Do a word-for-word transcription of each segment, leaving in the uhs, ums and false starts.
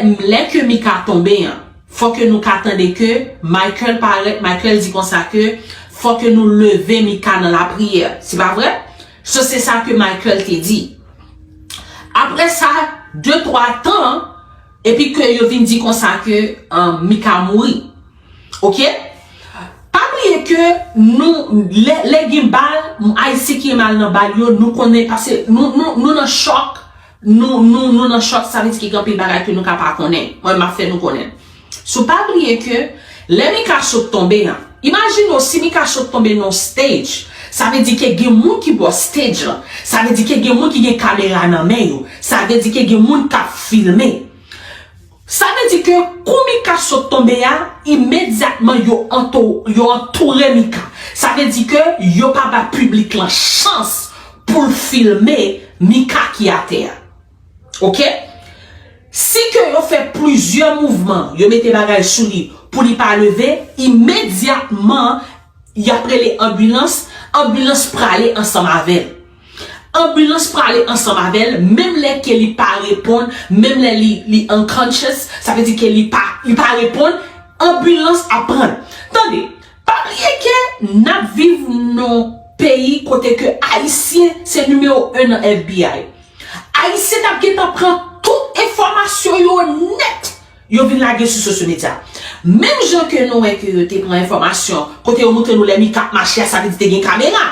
Lè ke Mika tonbe an, fò ke nou ka tande ke Michael parèt, Michael di konsa ke fò ke nou leve Mika nan lapriyè. Se pa vre? So, se sa ke Michael te di. Apre sa, de twa tan, epi ke yo vin di konsa ke, um, Mika mouri. Oke? Pa bliye ke nou, lè, lè gen bal, Ayisyen ki gen mal nan bal yo, nou konnen, paske nou, nou, nou nan chòk, nou, nou, nou nan chòk, sa vle di ke gen anpil bagay ke nou ka pa konnen. Mwen, m ap fè nou konnen. So, pa bliye ke lè Mika sot tonbe an, imajine w si Mika sot tonbe nan yon stage, sa vle di ke gen moun ki bò stage lan, sa vle di ke gen moun ki gen kamera nan men yo, sa vle di ke gen moun k ap filme. Sa vle di ke kou Mika sot tonbe a, imedyatman yo anto-, yo antoure Mika. Sa vle di ke yo pa ba piblik lan chans pou l filme Mika ki atè a. Oke? Si ke yo fè plizyè mouvman, yo mete bagay sou li pou li pa leve, imedyatman y ap rele anbilans, anbilans prale ansanm avè l. Anbilans prale ansanm avè l, menm lè ke li pa reponn, menm lè li, li unconscious, sa vle di ke li pa, li pa reponn, anbilans ap pran l. Tande, pa bliye ke n ap viv nan peyi kote ke Ayisyen se nimewo en nan F B I. Ayisyen t ap gentan pran tout enfòmasyon yo nèt. Yo vin lage sou sosyo medya. Menm jan ke nou wè ke yo te pran enfòmasyon, kote yo montre nou lè Mika ap mache a, sa vle di te gen kamera.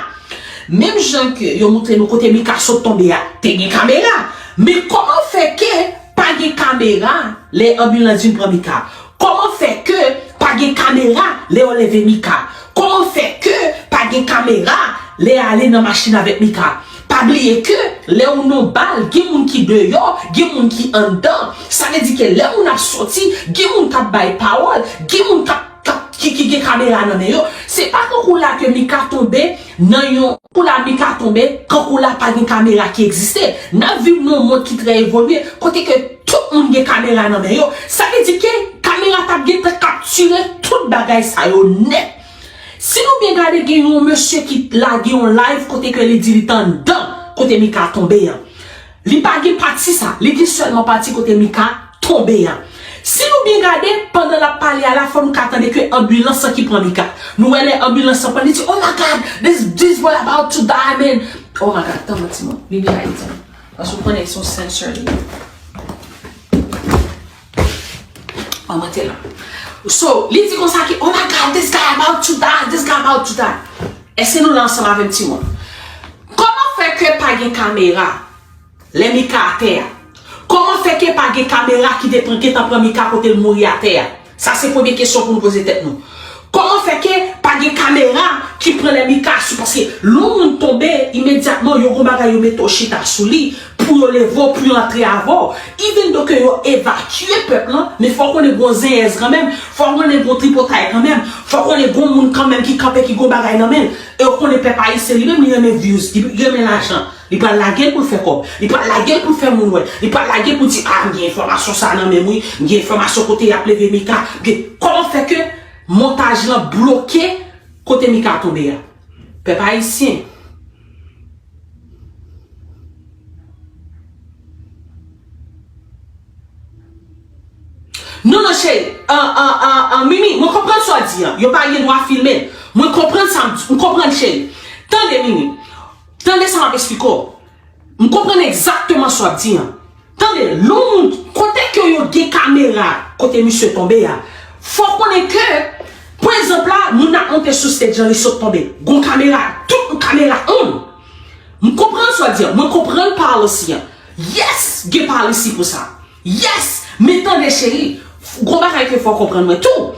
Menm jan ke yo montre nou kote Mika sot tonbe a, te gen kamera. Men kòman fè ke pa gen kamera lè anbilans vin pran Mika? Kòman fè ke pa gen kamera lè yo leve Mika? Kòman fè ke pa gen kamera lè ale nan machin avèk Mika? Pa bliye ke lè ou nan bal, gen moun ki deyò, gen moun ki anndan. Sa vle di ke lè moun ap soti, gen moun k ap bay pawòl, gen moun k ap, k ap, ki, ki gen kamera nan men yo. Se pa kankou la ke Mika tonbe nan yon, kankou la Mika tonbe, kankou la pa gen kamera ki egziste. N ap viv nan yon mond ki trè evolye, kote ke tout moun gen kamera nan men yo. Sa vle di ke kamera t ap gentan kaptire tout bagay sa yo nèt. Si nou byen gade, gen yon mesye ki lage yon live kote ke li di li t anndan kote Mika tonbe an. Li pa gen pati sa, li gen sèlman pati kote Mika tonbe an. Si nou byen gade, pandan l ap pale a la, fò nou ka tande ke anbilans lan ki pran Mika. Nou wè lè anbilans lan pran, li di, "Oh my God, this, this boy about to die, man." Oh my God, tann yon ti moman. Bibli Ayiti. Paske w konnen se yon sensor li ye. An mwen te la. So, li di konsa ke, "Oh my God, this guy about to die, this guy about to die." Èske nou la ansanm avè m, timoun? Kòman fè ke pa gen kamera lè Mika atè a? Kòman fè ke pa gen kamera ki te pran, gentan pran Mika kote l mouri atè a? Sa se premye kesyon pou nou poze tèt nou. Kòman fè ke pa gen kamera ki pran lè Mika sou, paske lè yon moun tonbe, imedyatman yo gon bagay yo mete w chita sou li, pou yo leve w, pou yo antre avè w. Even though ke yo evakye pèp lan, men fò w konnen gon zenyèz kanmenm, fò w konnen gon tripotay kanmenm, fò w konnen gon moun kanmenm ki kanpe ki gon bagay nan men l. E w konnen pèp ayisyen li menm li renmen views, li renmen lajan. Li pral lage l pou l fè kòb. Li pral lage l pou l fè moun wè. Li pral lage l pou l di, "Ah, m gen enfòmasyon sa nan men m wi. M gen enfòmasyon kote y ap leve Mika." M gen, kòman fè ke montaj lan bloke kote Mika tonbe a? Pèp ayisyen. Non, non, cheri. An, an, an, an, Mimi, mwen konprann sa w di an. Yo pa gen dwa filme l. Mwen konprann sa, m konprann, cheri. Tande, Mimi. Tande sa m ap eksplike w. M konprann egzakteman sa w ap di an. Tande, lè yon moun, kote ke yo gen kamera, kote misye tonbe a, fò w konnen ke, pa egzanp la, moun nan ap monte sou stage lan, li sot tonbe. Gon kamera, tout kamera on. M konprann sa w di an. Mwen konprann policy an. Yes, gen policy pou sa. Yes, men tande cheri, gon bagay ke fò w konprann mwen tou.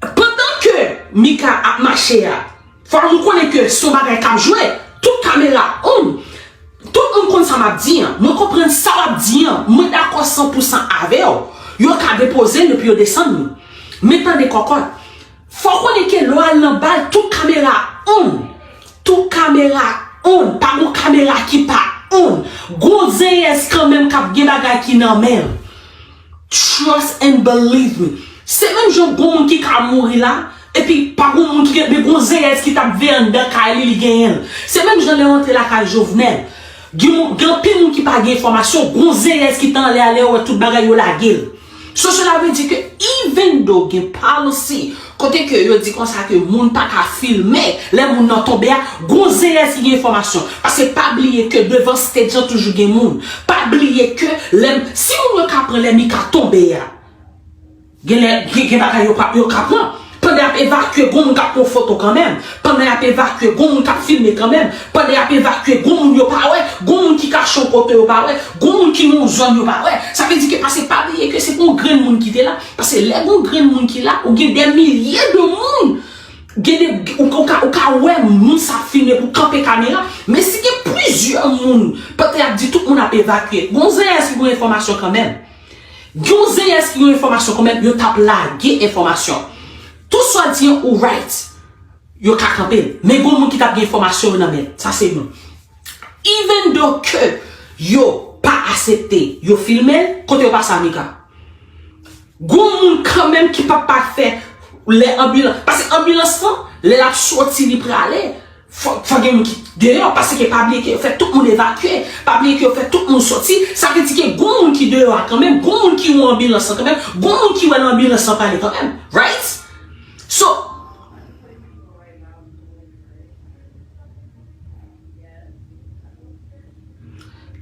Pandan ke Mika ap mache a, fò nou konnen ke se yon bagay k ap jwe. Tout kamera on. Tout moun konn sa m ap di an. Mwen konprann sa w ap di an. Mwen dakò san pou san avè w. Yo ka depoze l epi yo desann li. Men tande kòkòt. Fò w konnen ke lè w al nan bal, tout kamera on. Tout kamera on. Pa gon kamera ki pa on. Gon zenyèz kanmenm k ap gen bagay ki nan men l. Trust and believe me. Se menm jan gon moun ki ka mouri la, epi pa gon moun ki gen, men gon zenyèz ki t ap veye anndan kay li, li genyen l. Se menm jan lè w antre lakay Jovenel. Gen moun, gen anpil moun ki pa gen enfòmasyon, gon zenyèz ki t anlè a lè yo wè tout bagay yo lage l. So cela veut dire que even though gen policy kote ke yo di konsa ke moun pa ka filme lè moun nan tonbe a, gon zenyèz ki gen enfòmasyon. Paske pa bliye ke devan stage lan toujou gen moun. Pa bliye ke lè si moun yo ka pran lè Mika tonbe a, gen lè gen, gen bagay yo pa yo ka pran. Pandan y ap evakye, gon moun k ap pran foto kanmenm. Pandan y ap evakye, gon moun k ap filme kanmenm. Pandan y ap evakye, gon moun yo pa wè. Gon moun ki kache yon kote yo pa wè. Gon moun ki nan yon zòn yo pa wè. Sa vle di ke, paske pa bliye ke se pa yon grenn moun ki te la. Paske lè gon grenn moun ki la, ou gen dè milye de moun. Gen de, ou, ou ka, ou ka wè moun sa filme pou kanpe kamera. Men si gen plizyè moun, pandan y ap di tout moun ap evakye, gon zenyèz ki gon enfòmasyon kanmenm. Gen yon zenyèz ki gen enfòmasyon kanmenm, yo t ap lage enfòmasyon. Tou swa di an ou right, yo ka kanpe l. Men gon moun ki t ap gen enfòmasyon yo nan men l. Sa se youn. Even though ke yo pa aksepte, yo filme l, kote yo pase a Mika? Gon moun kanmenm ki p ap pa fè lè anbilans. Paske anbilans lan, lè l ap soti, li prale. Fò, fò gen moun ki deyò, paske pa bliye ke yo fè tout moun evakye, pa bliye ke yo fè tout moun soti, sa vle di ke gon moun ki deyò a kanmenm, gon moun ki wè anbilans lan kanmenm, gon moun ki wè nan anbilans lan pale kanmenm, right? So,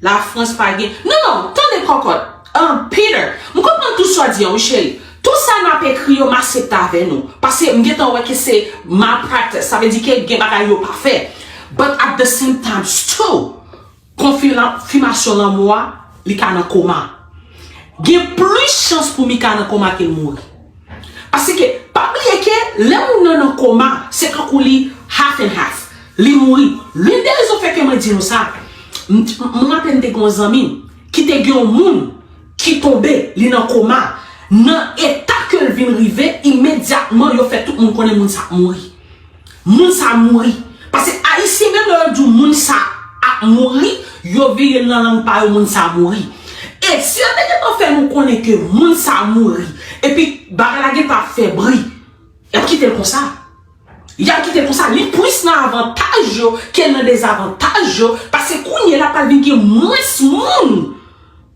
Lafrans pa gen. Non, non, tande kòkòt. Um, Peter, m konprann tout sa w di an, wi, cheri. Tout sa n ap ekri yo, m aksepte avè nou. Paske m gentan wè ke se malpractice. Sa vle di ke gen bagay yo pa fè. But at the same time, still, konfimasyon lanmò a, li ka nan koma. Gen plis chans pou Mika nan koma ke l mouri. Paske, pa bliye ke lè moun nan nan koma, se kankou li half and half. Li mouri. Youn de rezon fè ke mwen di nou sa, m, m, m raple m te gen yon zanmi m ki te gen yon moun ki tonbe, li nan koma. Nan eta ke l vin rive, imedyatman yo fè tout moun konnen moun sa ap mouri. Moun sa mouri. Paske Ayisyen menm lè yo di w moun sa ap mouri, yo vire l nan lang pa yo moun sa mouri. E si yo te gentan fè nou konnen ke moun sa mouri, epi bagay la gentan ap fè bri, y ap kite l konsa. Y ap kite l konsa. Li plis nan avantaj yo ke nan dezavantaj yo, paske kounye a la pral vin gen mwens moun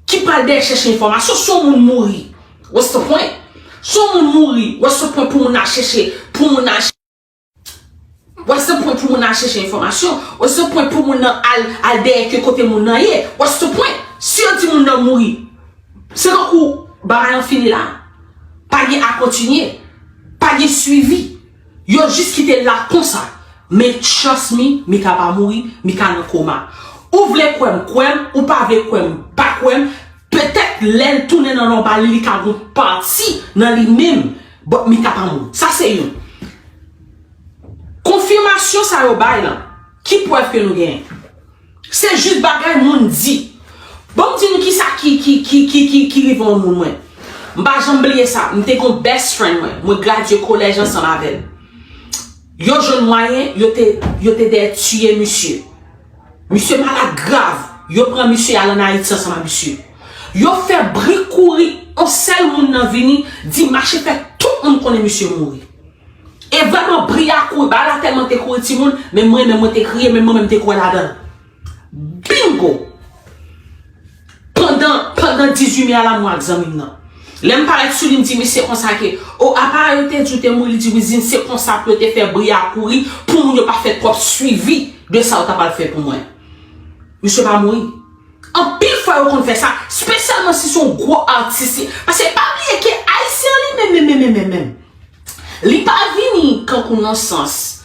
ki pral dèyè chèche enfòmasyon. Si yon moun mouri, what's the point? Si yon moun mouri, what's the point pou moun al chèche, pou moun al What's the point pou moun nan chèche enfòmasyon? What's the point pou moun nan al, al dèyè ke kote moun nan ye? What's the point? Si yo di moun nan mouri, se tankou bagay lan fini la. Pa gen a kontinye. Pa gen swivi. Yo jis kite l la konsa. Men trust me, Mika pa mouri, Mika nan koma. Ou vle kwè m, kwè m, ou pa vle kwè m, pa kwè m. Petèt lè l tounen nan nòmal li, li ka gon pati nan li menm, but Mika pa mouri. Sa se youn. Konfimasyon sa yo bay lan, ki prèv ke nou genyen? Se jis bagay moun di. Ban m di nou kisa ki, ki, ki, ki, ki, ki rive yon moun mwen. M pa janm bliye sa. M te gon best friend mwen. Mwen gradye kolèj ansanm avè l. Yo jwenn mwayen, yo te, yo te dèyè tiye misye. Misye malad grav. Yo pran misye al ann Ayiti ansanm a misye. Yo fè bri kouri, yon sèl moun nan vini, di mache fè tout moun konnen misye mouri. E vrèman, bri a kouri, bagay la tèlman te kouri timoun, men mwen menm mwen te kriye, men mwen menm te kwè ladan l. Bingo! Pandan, pandan dizuit me a la, mwen ak zanmi m nan. Lè m parèt sou li, m di misye konsa ke, o, apa yo te di w te mouri, li di wi, zin, se konsa pou yo te fè bri a kouri, pou moun yo pa fè twòp swivi de sa yo ta pral fè pou mwen. Misye pa mouri. Anpil fwa yo konn fè sa, espesyalman si se yon gwo atis. Paske pa bliye ke Ayisyen an li menm, menm, menm, menm, menm, li pa vini kankou nan sans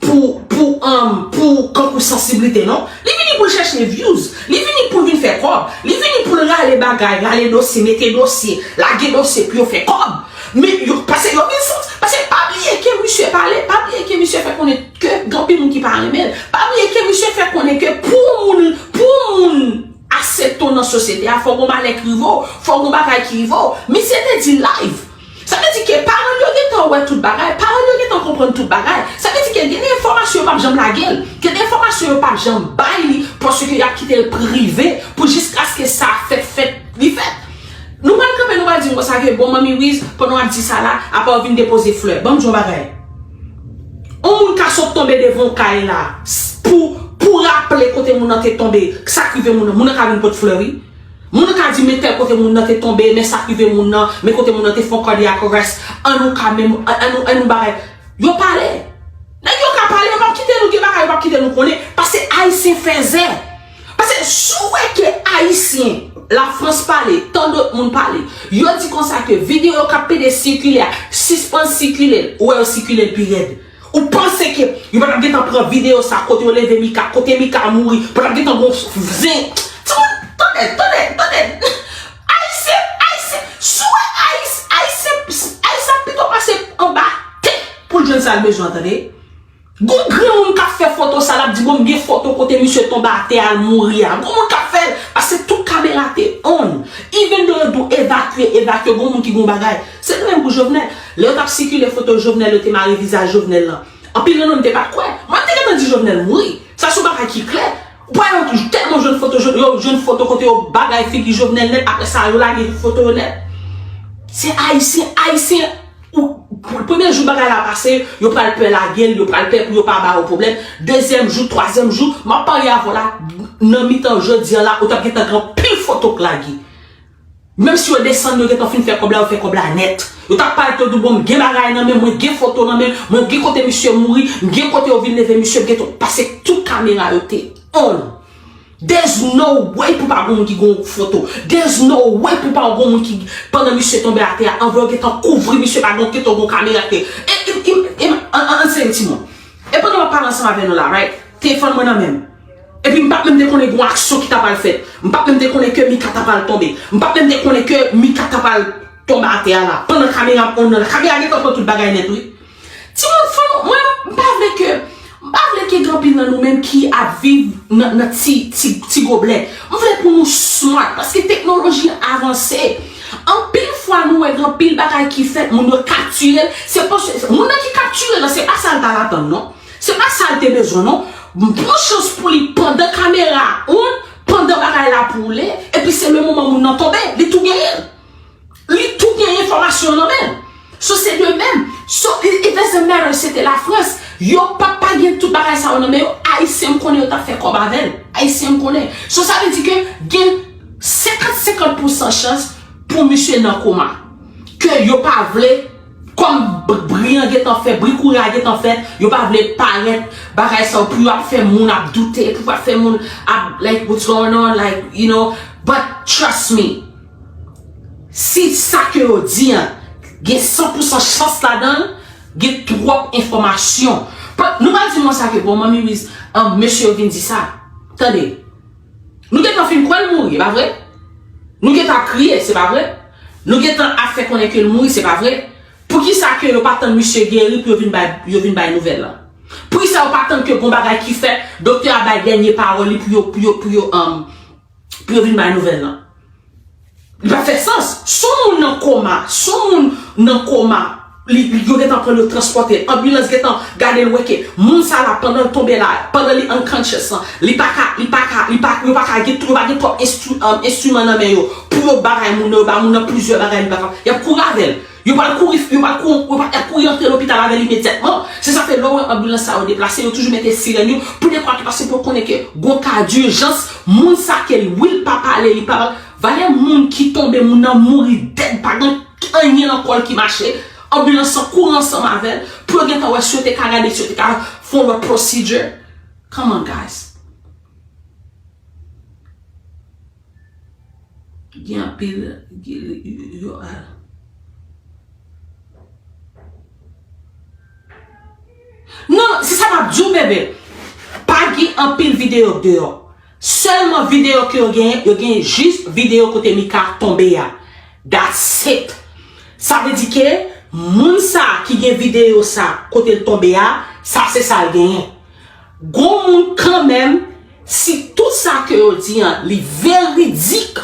pou, pou, um, pou kankou sansiblite, non. Li vini pou l chèche views. Li vini pou l vin fè kòb. Li vini pou l rale bagay, rale dosye, mete dosye, lage dosye pou yo fè kòb. Men yo, paske yo vin santi, paske pa bliye ke misye pale, pa bliye ke misye fè konnen ke gen anpil moun ki pa renmen l. Pa bliye ke misye fè konnen ke pou moun, pou moun aksepte w nan sosyete a, fò gon malè ki rive w, fò gon bagay ki rive w. Misye te di live. Sa vle di ke paran l yo gentan wè tout bagay, paran l yo gentan konprann tout bagay. Sa vle di ke gen de enfòmasyon yo p ap janm lage l, gen de enfòmasyon yo p ap janm bay li, paske y ap kite l prive pou jiskaske sa fèt, fèt, li fèt. Nou pral kanpe, nou pral di m konsa ke, bon, Manmi Wiz, pandan w ap di sa la, apa w vin depoze flè. Ban m di w yon bagay. Yon moun ka sot tonbe devan yon kay la, s-, pou, pou raple kote moun nan te tonbe, sa k rive moun nan, moun nan ka vin pot flè, wi. Moun nan ka di, men tèl kote moun nan te tonbe, men sa k rive moun nan, men kote moun nan te fè yon cardiac arrest, an nou ka menm, an, an nou, an nou bagay. Yo pale. Nèg yo ka pale, yo p ap kite nou gen bagay, yo p ap kite nou konnen. Paske Ayisyen fèzè. Paske si w wè ke Ayisyen, Lafrans pale, tan dòt moun pale, yo di konsa ke videyo k ap pede sikile a, sispann sikile l, ou wè yo sikile l pi rèd. Ou panse ke yo pa t ap gentan pran videyo sa kote yo leve Mika, kote Mika mouri, pa t ap gentan gon zen. Timoun, tande, tande, tande. Ayisyen, Ayisyen, si w wè Ayis-, Ayisyen, Ayisyen ap pito pase anba tè pou l jwenn sa l bezwen, tande. Gon granmoun k ap fè foto sa, l ap di, "Bon, m gen foto kote misye tonbe atè a, l mouri a." Gon moun k ap fè l, paske tout kamera te on. Even though yo di w evakye, evakye, gon moun ki gon bagay. Se de menm pou Jovenel. Lè yo t ap sikile foto Jovenel, yo te mare vizaj Jovenel lan. Anpil nan nou te pa t kwè. Mwen, m te gentan di Jovenel mouri. Sa se yon bagay ki klè. Ou pa wè tèlman jwenn foto, jwenn, yo jwenn foto kote yo bagay figi Jovenel nèt, apre sa, yo lage foto yo nèt. Se Ayisyen, Ayisyen, ou, premye jou bagay la pase, yo pral pè lage l, yo pral pè pou yo pa ba yo pwoblèm. Dezyèm jou, twazyèm jou, m ap parye avè w la, nan mitan jodi a la, ou t ap gentan gen anpil foto k lage. Menm si yo desann, yo gentan fin fè kòb la, yo fè kòb la nèt. Yo t ap pale tou di, "Bon, m gen bagay nan men, mwen gen foto nan men, mwen gen kote misye mouri, m gen kote yo vin leve misye, m gen tout." Paske tout kamera yo te on. There's no way pou pa gon moun ki gon foto. There's no way pou pa gon moun ki, pandan misye tonbe atè a, anvan yo gentan kouvri misye, pa gon, gentan gon kamera te. E, e, e, e, an, an, an, se yon timoun. E pandan m ap pale ansanm avè nou la, right? Telefòn mwen nan men m. Epi m pa t menm te konnen gon aksyon ki ta pral fèt. M pa t menm te konnen ke Mika ta pral tonbe. M pa t menm te konnen ke Mika ta pral tonbe atè a la. Pandan kamera m on nan la. Kamera gentan pran tout bagay nèt, wi. Timoun, fò nou, mwen, m pa vle ke, m pa vle ke gen anpil nan nou menm ki ap viv nan, nan ti, ti, ti goblè. M vle pou nou smart, paske teknoloji an avanse. Anpil fwa, nou wè gen anpil bagay ki fèt, moun yo kaptire l. Se pa, moun nan ki kaptire l lan, se pa sa l t al atann, non. Se pa sa l te bezwen, non. Bon chans pou li pandan kamera on, pandan bagay la ap woule, epi se le moman moun nan tonbe, li tou genyen l. Li tou genyen enfòmasyon nan men l. So, se de menm. So, it, it doesn't matter, se te Lafrans. Yo p ap pa gen tout bagay sa yo nan men yo. Ayisyen, m konnen yo t ap fè kòb avè l. Ayisyen, m konnen. So, sa vle di ke gen senkant senkant pousan chans pou misye nan koma. Ke yo pa vle, kòm bri an gentan fè, bri kouri a gentan fèt, yo pa vle parèt bagay sa yo pou yo ap fè moun ap doute, pou yo ap fè moun ap, like, what's going on, like, you know, but trust me, si sa ke yo di an gen san pousan chans ladan l, gen twòp enfòmasyon. But nou pa di mwen sa ke, bon, Manmi Wiz, um, mesye yo vin di sa. Tande. Nou gentan fin kwè l mouri, e pa vre? Nou gentan ap kriye, se pa vre? Nou gentan ap fè konnen ke l mouri, se pa vre? Poukisa ke yo pa tann misye geri pou yo vin bay, yo vin bay nouvèl lan? Poukisa yo pa tann ke gon bagay ki fèt, doktè a bay dènye pawòl li pou yo, pou yo, pou yo, um, pou yo vin bay nouvèl lan? Li pa fè sans. Si yon moun nan koma, si yon moun nan koma, li, li, yo gentan pran l, yo transpòte l. Anbilans gentan gade l, wè ke moun sa la, pandan l tonbe la, pandan li unconscious lan, li pa ka, li pa ka, li pa, yo pa ka gen, yo pa gen twòp enstri-, um, enstriman nan men yo pou yo bagay moun nan, yo ba moun nan plizyè bagay li pa ka, y ap kouri avè l. Yo pral kouri, yo pral kou-, yo pral, y ap kouri antre lopital avè l imedyatman. Se sa fè lè w wè anbilans sa yo deplase, yo toujou mete sirèn yo pou dekwa ki pase pou yo konnen ke gon ka dijans, moun sa ke l, wi, l pa pale, li pa, valè moun ki tonbe, moun nan mouri dèd, pa gen anyen nan kò l ki mache, anbilans lan kouri ansanm avè l, pou yo gentan wè si yo te ka gade, si yo te ka fè yon lòt procedure. Come on, guys. Gen anpil, gen, yo, a. Non, se sa m ap di w, bebe. Pa gen anpil videyo k deyò. Sèlman videyo ke yo genyen, yo genyen jis videyo kote Mika tonbe a. That's it. Sa vle di ke moun sa ki gen videyo sa kote l tonbe a, sa se sa l genyen. Gon moun kanmenm, si tout sa ke yo di an, li veridik,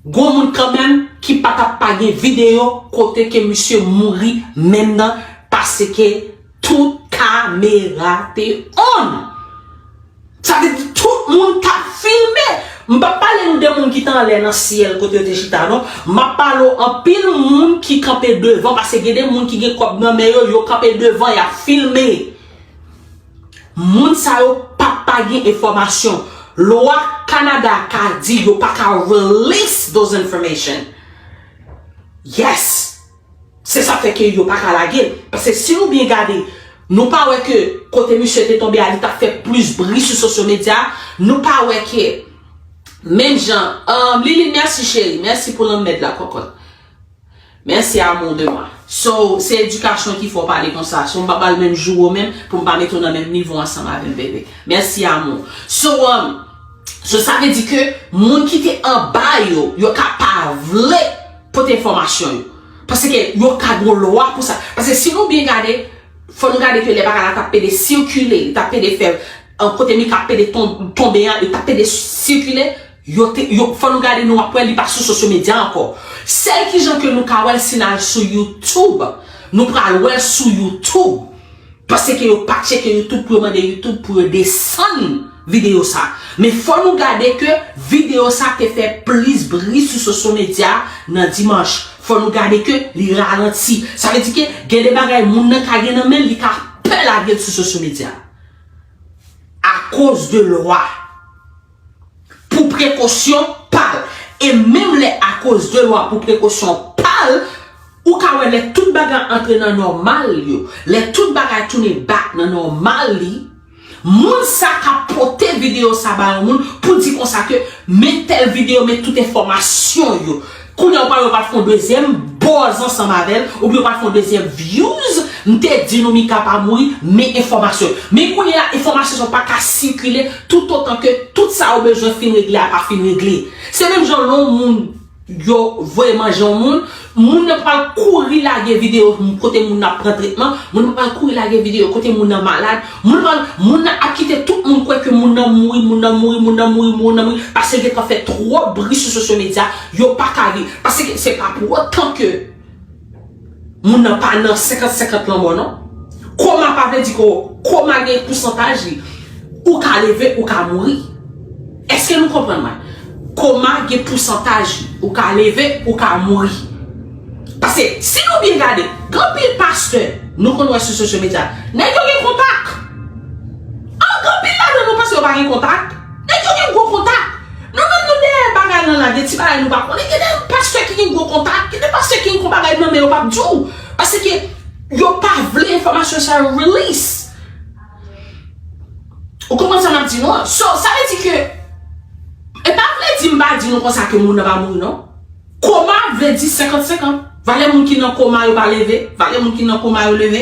gon moun kanmenm ki pa t ap pa gen videyo kote ke misye mouri menm nan, paske tout kamera te on. Sa vle di tout moun t ap filme. M p ap pale nou de moun ki t anlè nan syèl kote yo te chita, non. M ap pale w anpil moun ki kanpe devan, paske gen de moun ki gen kòb nan men yo, yo kanpe devan, y ap filme. Moun sa yo p ap pa gen enfòmasyon. Lwa Kanada ka di yo pa ka release those information. Yes. Se sa fè ke yo pa ka lage l. Paske si nou byen gade, nou pa wè ke kote misye te tonbe a, li t ap fè plis bri sou social media. Nou pa wè ke, menm jan, um, Lili, mèsi cheri, mèsi pou lanmèd la, kòkòt. Mèsi, amour de moi. So, se edikasyon ki fè w pale konsa. So, m pa pral menm joure w menm pou m pa mete w nan menm nivo ansanm avè m, bebe. Mèsi, amour. So, um, so, sa vle di ke moun ki te anba yo, yo ka pa vle pote enfòmasyon yo. Paske yo ka gen lwa pou sa. Paske si nou byen gade, fò nou gade ke lè bagay la t ap pede sikile, t ap pede fè, an kote Mika ap pede ton-, tonbe an, yo t ap pede sikile, yo te, yo, fò nou gade, nou ap wè li pa sou social media ankò. Sèl kijan ke nou ka wè l si n al sou YouTube, nou pral wè l sou YouTube. Paske yo pa tcheke YouTube pou yo mande YouTube pou yo desann videyo sa. Men fò nou gade ke videyo sa te fè plis bri sou social media nan dimanch. Fò nou gade ke li ralanti. Sa vle di ke gen de bagay moun nan ka gen nan men l, li ka pè lage l sou social media. Akoz de lwa. Pou prekosyon pa l. E menm lè akoz de lwa pou prekosyon pa l, ou ka wè lè tout bagay antre nan nòmal yo, lè tout bagay tounen back nan nòmal li, moun sa k ap pote videyo sa ba yon moun pou di konsa ke men tèl videyo, men tout enfòmasyon yo. Kounye a, ou pral wè yo pral fè yon dezyèm buzz ansanm avè l, oubyen yo pral fè yon dezyèm views. M te di nou Mika pa mouri, men enfòmasyon. Men kounye a, enfòmasyon sa yo pa ka sikile toutotan ke tout sa yo bezwen fin regle a pa fin regle. Se menm jan lè yon moun yo voye manje yon moun, moun nan pral kouri lage videyo kote moun nan ap pran tretman, moun nan pral kouri lage videyo kote moun nan malad, moun nan pral, moun nan ap kite tout moun kwè ke moun nan mouri, moun nan mouri, moun nan mouri, moun nan mouri, paske gentan fè twòp bri sou social media, yo pa ka viv. Paske se pa pou otan ke moun nan pa nan senkant senkant lanmò, non. Koma pa vle di ke koma gen pousantaj li. Ou ka leve, ou ka mouri. Èske nou konprann mwen? Koma gen pousantaj li. Ou ka leve, ou ka mouri. Paske, si nou byen gade, gen anpil pastè, nou konn wè sou social media, nèg yo gen kontak. An, gen anpil ladan nou panse yo pa gen kontak. Nèg yo gen gwo kontak. Nou menm nou dèyè bagay lan la, gen ti bagay nou pa konnen. Gen de pastè ki gen gwo kontak, gen de pastè ki gen gwo bagay nan men yo p ap di w. Paske yo pa vle enfòmasyon sa yo release. Ou konprann sa m ap di nou an? So, sa vle di ke, e pa vle di m pa di nou konsa ke moun nan pa mouri non. Koma vle di senkant senkant. Valè moun ki nan koma yo pa leve, valè moun ki nan koma yo leve.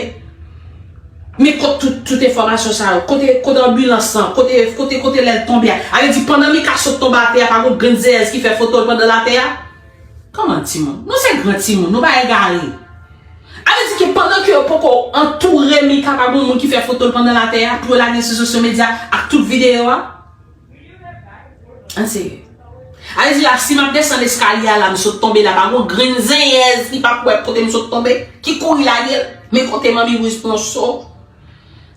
Men kot tout, tout enfòmasyon sa yo? Kote, kote anbilans lan? Kote, kote, kote lè l tonbe a? A vle di pandan Mika sot tonbe atè a, pa gon grenn zeyèz ki fè foto l pandan l atè a? Kòman timoun? Nou se gran timoun, nou pa egare. A vle di ke pandan ke yo poko antoure Mika, pa gon moun ki fè foto l pandan l atè a pou yo lage sou social media ak tout videyo a? An serye. A vle di la, si m ap desann eskalye a la, m sot tonbe la, pa gon grenn zenyèz ki pa kwè kote m sot tonbe, ki kouri lage l. Men kote manmi Wiz pran so.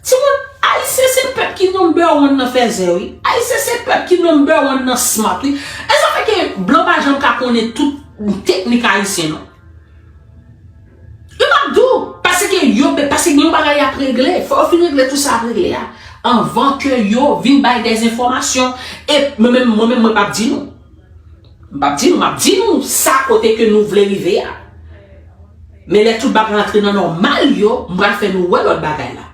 Timoun, Ayisyen se pèp ki number one nan fèzè, wi. Ayisyen se pèp ki number one nan smart, wi. E sa fè ke blan pa janm ka konnen tout teknik Ayisyen, non. Yo p ap di w, paske yo, paske gen yon bagay y ap regle. Fò yo fin regle tout sa y ap regle a. Anvan ke yo vin bay dèzenfòmasyon. E mwen menm, mwen menm, mwen p ap di nou. M p ap di nou, m ap di nou sa kote ke nou vle rive a. Men lè tout bagay antre nan nòmal yo, m pral fè nou wè lòt bagay la.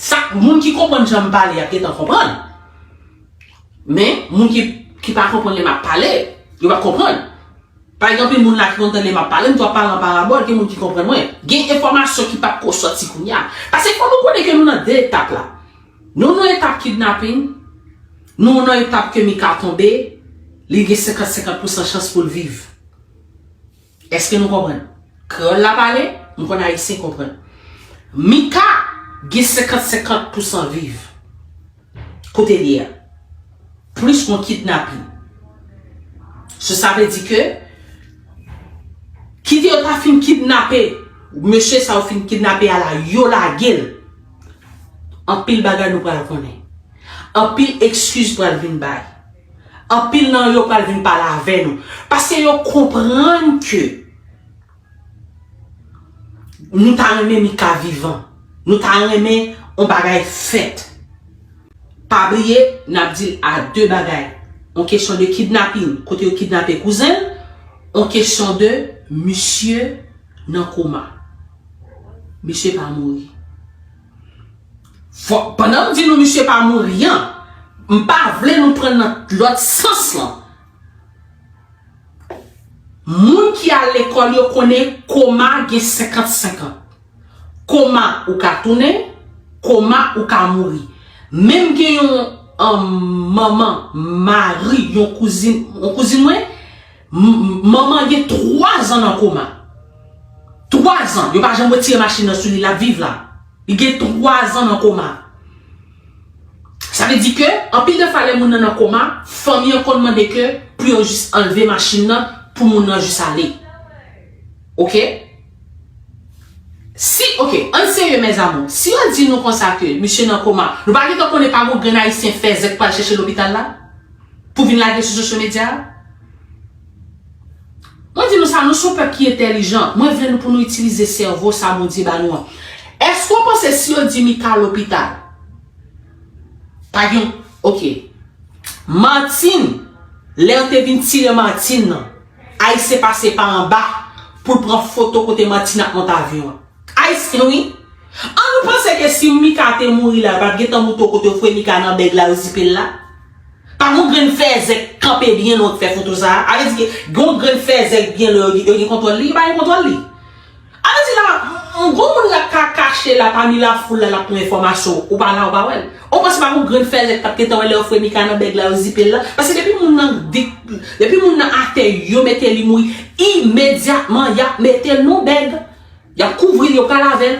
Sa, moun ki konprann jan m pale, y ap gentan konprann. Men, moun ki, ki pa konprann lè m ap pale, yo p ap konprann. Pa egzanp, gen moun la ki konn tande m ap pale, m tou ap pale an parabòl, gen moun ki konprann mwen. Gen enfòmasyon ki p ap ko sòti kounye a. Paske fò nou konnen ke nou nan de etap la. Nou nan etap kidnaping, nou nan etap ke Mika tonbe, li gen senkant senkant pousan chans pou l viv. Èske nou konprann? Kreyòl la pale, m konn Ayisyen konprann. Mika gen senkant senkant pousan viv. Kote l ye a? Plis yon kidnapin. So, sa vle di ke, kite yo ta fin kidnape, mesye sa yo fin kidnape a la, yo lage l. Anpil bagay nou pral konnen. Anpil ekskiz pral vin bay. Anpil nan yo pral vin pale avè nou. Paske yo konprann ke nou ta renmen Mika vivan. Nou ta renmen yon bagay fèt. Pa bliye, n ap di l a de bagay. On kesyon de kidnapin, kote yo kidnape kouzen l, on kesyon de misye nan koma. Misye pa mouri. Fò, pandan m di nou misye pa mouri an, m pa vle nou pran nan lòt sans lan. Moun ki al lekòl yo konnen koma gen senkant senkant. Koma ou ka tounen, koma ou ka mouri. Menm gen yon um, manman, mari, yon kouzin, yon kouzin mwen, m- manman gen twa zan nan koma. Twa zan, yo pa janm retire machin nan sou li, l ap viv la. Li gen twa zan nan koma. Sa vle di ke, anpil de fwa lè moun nan nan koma, fanmi an konn mande ke pou yo jis anlve machin nan pou moun nan jis ale. Oke? Si, oke, ann serye mes amours. Si yo di nou konsa ke misye nan koma, nou pa gentan konnen pa gon grenn ayisyen fèzè k pral chèche lopital la? Pou vin lage sou sosyo medya a? Mwen di nou sa, nou se yon pèp ki entèlijan. Mwen vle nou pou nou itilize sèvo sa Bondye ba nou an. Èske w panse si yo di Mika lopital? Pa gen, oke. Martine, lè yo te vin tire Martine nan, Ayisyen pase pa anba pou l pran foto kote Martine ap monte avyon an. Ayisyen wi. An nou panse ke si Mika te mouri la, yo pa t gentan moute w kote yo foure Mika nan bèg la, yo zipe l la? Pa gon grenn fèzè k kanpe byen lwen k fè foto sa a. A vle di ke gon grenn fèzè k byen lwen yo gen kontwòl li, yo pa gen kontwòl li. A vle di la, m- gon moun la ka kache la pami lafoul la, l ap pran enfòmasyon, ou pa la, ou pa wè l. Ou panse pa gon grenn fèzè k t ap gentan wè lè yo foure Mika nan bèg la, yo zipe l la? Paske depi moun nan di, depi moun nan atè, yo mete li mouri, imedyatman y ap mete l nan bèg. Y ap kouvri l, yo pral avè l.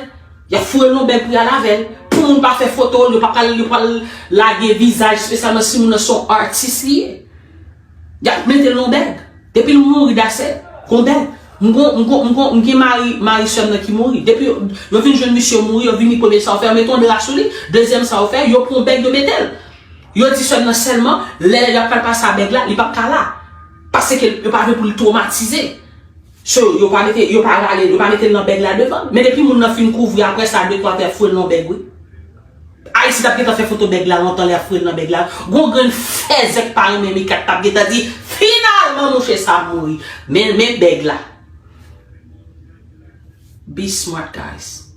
Y ap foure l nan bèg pou y al avè l. Pou moun pa fè foto l, yo pa pral, yo pral lage vizaj, espesyalman si moun nan se yon atis li ye. Y ap mete l nan bèg. Depi l mouri, that's it. Gon bèg. M gon, m gon, m gon, m gen mari, mari sè m nan ki mouri. Depi yo, yo vin jwenn misye mouri, yo vini premye sa yo fè, yo mete yon dra sou li. Dezyèm sa yo fè, yo pran yon bèg, yo mete l. Yo di sè m nan sèlman, lè y ap pral pase a bèg la, li p ap ka la. Paske yo pa vle pou li twomatize. So, yo pa mete, yo pa rale, yo pa mete l nan bèg la devan. Men depi moun nan fin kouvri, apre sa, de twa tè foure l nan bèg, wi. Ayisyen t ap gentan fè foto bèg la lontan lè y ap foure l nan bèg la. Gon grenn fèzè k pa renmen Mika k t ap gentan di, finalman, mouche sa mouri. Men, men bèg la. Be smart, guys.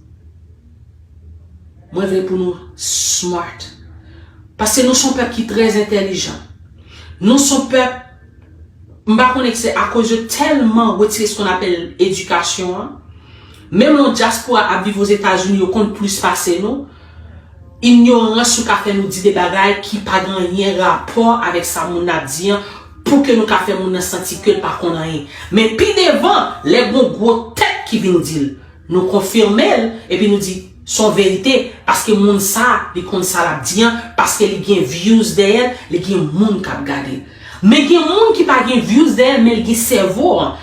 Mwen vle pou nou smart. Paske nou se yon pèp ki trè entèlijan. Nou se yon pèp, m pa konnen si se akoz yo tèlman retire ce qu'on appelle edikasyon an. Menm lè yon dyaspora ap viv Ozetazini, yo konn plis pase nou. Inyorans ou ka fè nou di de bagay ki pa gen anyen rapò avèk sa moun nan ap di an, pou ke nou ka fè moun nan santi ke l pa konn anyen. Men pi devan, lè gon gwo tèt ki vin di l, nou konfime l, epi nou di, se yon verite, paske moun sa, li konn sa l ap di an, paske li gen views dèyè l, li gen moun k ap gade l. Men gen moun ki pa gen views dèyè l, men l gen sèvo an.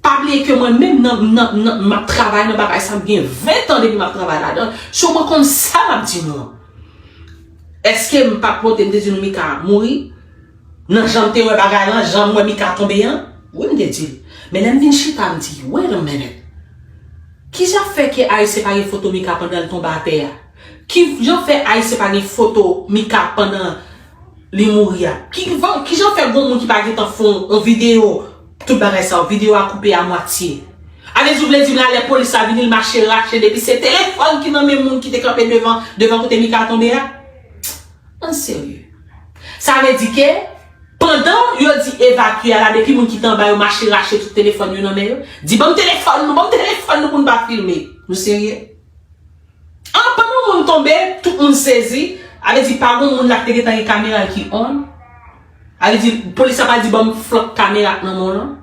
Pa bliye ke mwen menm nan, nan, nan, m ap travay nan bagay sa, m gen ven tan depi m ap travay ladan. So mwen konn sa m ap di nou an. Èske m pa t monte m te di nou Mika mouri? Nan jan m te wè bagay lan, jan m wè Mika tonbe an? Wi, m te di l. Men lè m vin chita, m di, wait a minute. Kijan fè ke Ayisyen pa gen foto Mika pandan l tonbe atè a? Kijan fè Ayisyen pa gen foto Mika pandan li mouri a? Ki, kijan fè gon moun ki pa gentan fè yon videyo, tout bagay sa yo, videyo a koupe a mwatye? A vle di, ou vle di m la, lè polis la vini, l mache rache, depi se telefòn ki nan men moun ki te kanpe devan, devan kote Mika tonbe a? Ann serye. Sa vle di ke, pandan yo di evakye a la, depi moun ki te anba yo mache rache tout telefòn yo nan men yo, di, ban m telefòn nou, ban m telefòn nou pou n pa filme. Nou serye? An, pandan moun tonbe, tout moun sezi. A vle di, pa gon moun la ki te gentan gen kamera l ki on. A vle di, polis la pa di, ban m flank kamera k nan men w lan.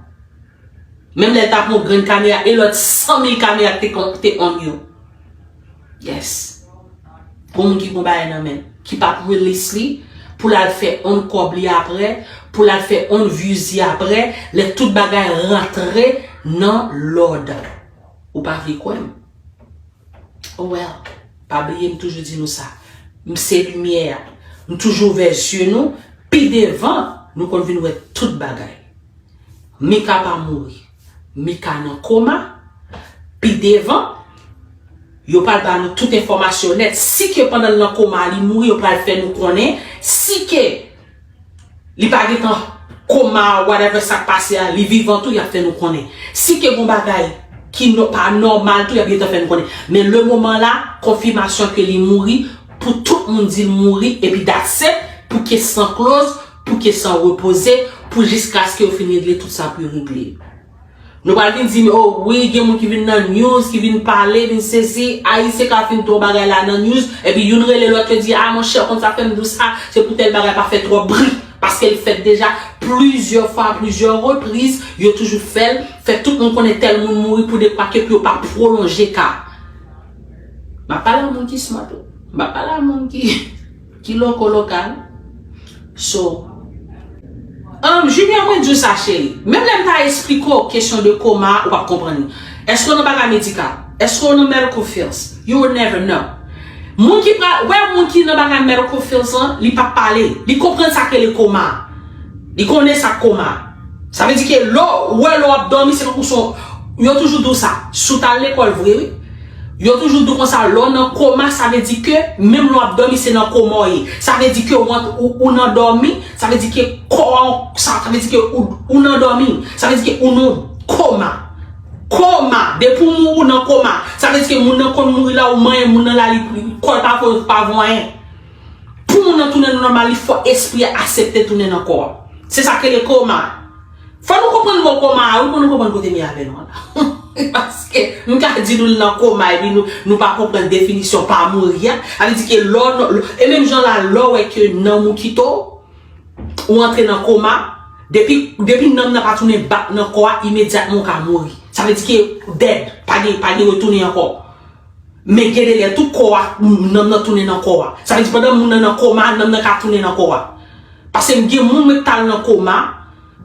Menm lè l ta pran yon grenn kamera, e lòt san mil kamera k te kon, te on yo. Yes. Gon moun ki gon bagay nan men l, ki p ap release li, pou l al fè on kòb li apre, pou l al fè on views li apre, lè tout bagay rantre nan lòd. Ou pa vle kwè m? Oh well, pa bliye m toujou di nou sa. M se limyè a. M toujou ouvè zye nou. Pi devan, nou konn vin wè tout bagay. Mika pa mouri. Mika nan koma. Pi devan, Yo pral ba nou tout enfòmasyon nèt. Si ke pandan l nan koma, li mouri, yo pral fè nou konnen. Si ke li pa gentan koma, whatever sa k pase a, li vivan tou, y ap fè nou konnen. Si ke gon bagay ki nò-, pa nòmal tou, y ap gentan fè nou konnen. Men le moman la, konfimasyon ke li mouri, pou tout moun di l mouri, epi that's it, pou ke san close, pou ke san repoze, pou jiskaske yo fin regle tout sa pou yo regle. Nou pral vin di m, oh wi, gen moun ki vin nan news, ki vin pale, vin sezi, Ayisyen ka fin tou bagay la nan news, epi youn rele lòt, yo di, ah, monchè, konn sa fè m di w sa, se pou tèl bagay pa fè twòp bri. Paske l fèt deja plizyè fwa, plizyè repriz, yo toujou fè l, fè tout moun konnen tèl moun mouri pou dekwa ke pou yo pa pwolonje ka. M ap pale a moun ki smart, wi. M ap pale a moun ki, ki loko lokal. So, um, Junior, mwen di w sa, cheri. Menm lè m ta esplike w kesyon de koma, ou p ap konprann li. Èske w nan bagay medikal? Èske w nan medical fields? You will never know. Moun ki pra-, wè, moun ki nan bagay medical fields lan, li p ap pale. Li konprann sa k rele koma. Li konnen sa k koma. Sa vle di ke lè w, wè, lè w ap dòmi, se tankou son, yo toujou di w sa. Si w t al lekòl vre, wi. Yo toujou di w konsa, lè w nan koma, sa vle di ke menm lè w ap dòmi, se nan koma w ye. Sa vle di ke w ant-, ou, ou nan dòmi, sa vle di ke kò a, sa, sa vle di ke ou, ou nan dòmi. Sa vle di ke ou nan koma. Koma. Depi w mouri, ou nan koma. Sa vle di ke moun nan konn mouri la, ou manyen moun nan la, li, kò l pa vo, pa vo anyen. Pou moun nan tounen nòmal, li fò espri a aksepte tounen nan kò a. Se sa k rele koma. Fò nou konprann mo koma a, wi, pou nou konprann kote m ye avè nou an la. Paske m ka di nou l nan koma, epi nou, nou pa konprann definisyon pa mouri a. Sa vle di ke lè w, e menm jan la, lè w wè ke nanm ou kite w, ou antre nan koma, depi, depi nanm nan pa tounen back nan kò a, imedyatman ou ka mouri. Sa vle di ke dead, pa gen, pa gen retounen ankò. Men gen de lè tou kò a, nanm nan tounen nan kò a. Sa vle di pandan moun nan nan koma, nanm nan ka tounen nan kò a. Paske m gen moun mwen k t al nan koma,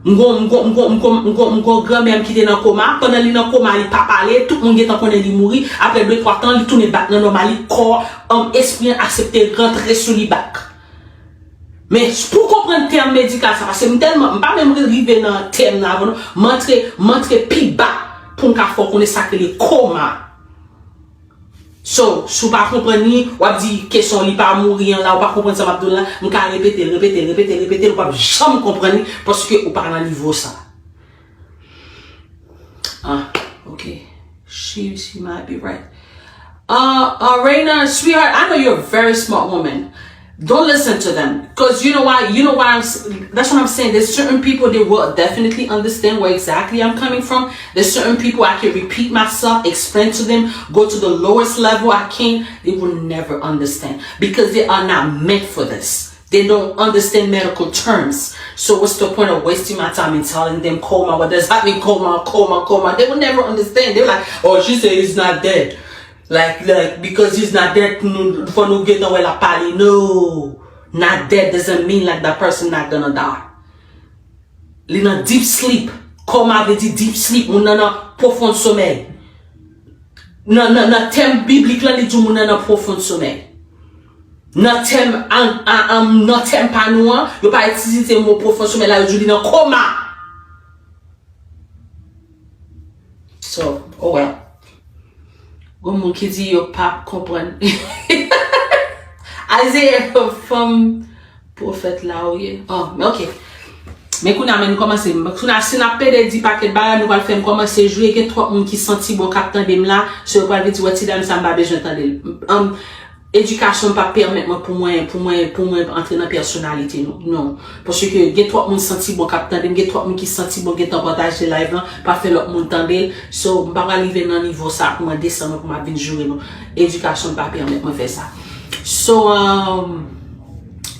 m gon, m gon, m gon, m gon, m gon, m gon granmè m ki te nan koma, pandan li nan koma, li pa pale, tout moun gentan konnen li mouri, apre de twa tan, li tounen back nan nòmal, li kò, um, espri an aksepte rantre sou li back. Men pou konprann tèm medikal sa, paske m tèlman, m pa menm rive nan tèm nan avan non, m antre, m antre pi ba pou m ka fè w konnen sa k rele koma. So, si w pa konprann li, w ap di kesyon li pa mouri an la, ou pa konprann sa m ap di w la, m ka repete l, repete l, repete l, repete l, ou p ap janm konprann li, paske ou pa nan nivo sa. Ah, ok. She, she might be right. Uh, uh, Reina, sweetheart, I know you're a very smart woman. Don't listen to them. Because you know why? You know why I'm, s- that's what I'm saying. There's certain people they will definitely understand where exactly I'm coming from. There's certain people I can repeat myself, explain to them, go to the lowest level I can. They will never understand because they are not meant for this. They don't understand medical terms. So what's the point of wasting my time and telling them coma? What does that mean? Coma, coma, coma. They will never understand. They're like, oh, she said he's not dead. Like, like, because he's not dead, nou, fò nou gentan wè l ap pale. No. Not dead doesn't mean like that person not gonna die. Li nan deep sleep. Koma vle di deep sleep. Moun nan nan pwofon somèy. Nan, nan, nan tèm biblik la, li di moun nan nan pwofon somèy. Nan tèm, an, an, an, nan tèm pa nou an, yo pa itilize mo pwofon somèy la, yo di li nan koma. So, oh well. Gon moun ki di yo p ap konprann. Isaiah, fanm pwofèt la ou ye. Oh, men ok. Men kounye a, men nou kòmanse. Kounye a, si n ap pede di pakèt bagay, nou pral fè m kòmanse jwe. Gen twòp moun ki santi bon k ap tande m la. So, yo pral vin di, wè, ti dam sa, m pa bezwen tande l. Um, Edikasyon pa pèmèt mwen pou mwen, pou mwen, pou mwen antre nan pèsonalite nou. Non. Paske gen twòp moun santi bon k ap tande m, gen twòp moun ki santi bon gentan pataje live lan, pa fè lòt moun tande l. So, m pa pral rive nan nivo sa pou mwen desann mwen pou m ap vin joure nou. Edikasyon pa pèmèt mwen fè sa. So, um,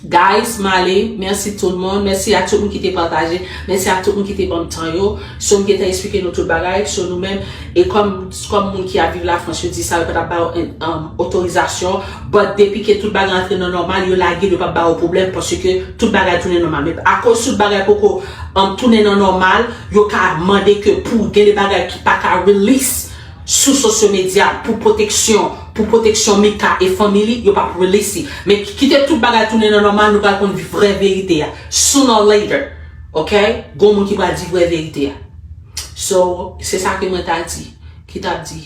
guys, m ale. Mèsi tout moun. Mèsi a tout moun ki te pataje. Mèsi a tout moun ki te ban m tan yo. So, m gentan eksplike nou tout bagay. So, nou menm, e kòm, kòm moun ki ap viv Lafrans, yo di sa, yo pa t ap ba yo, um, otorizasyon. But depi ke tout bagay antre nan nòmal, yo lage l, yo p ap ba yo pwoblèm, paske tout bagay tounen nòmal. Men akoz tout bagay poko, um, tounen nan nòmal, yo ka mande ke pou gen de bagay ki pa ka release sou social media pou pwoteksyon, pou pwoteksyon Mika e fanmi li, yo p ap release li. Men kite tout bagay tounen nan nòmal, nou pral konn vrè verite a. Sooner or later, ok? Gon moun ki pral di vrè verite a. So, se sa ke mwen ta di, ki t ap di.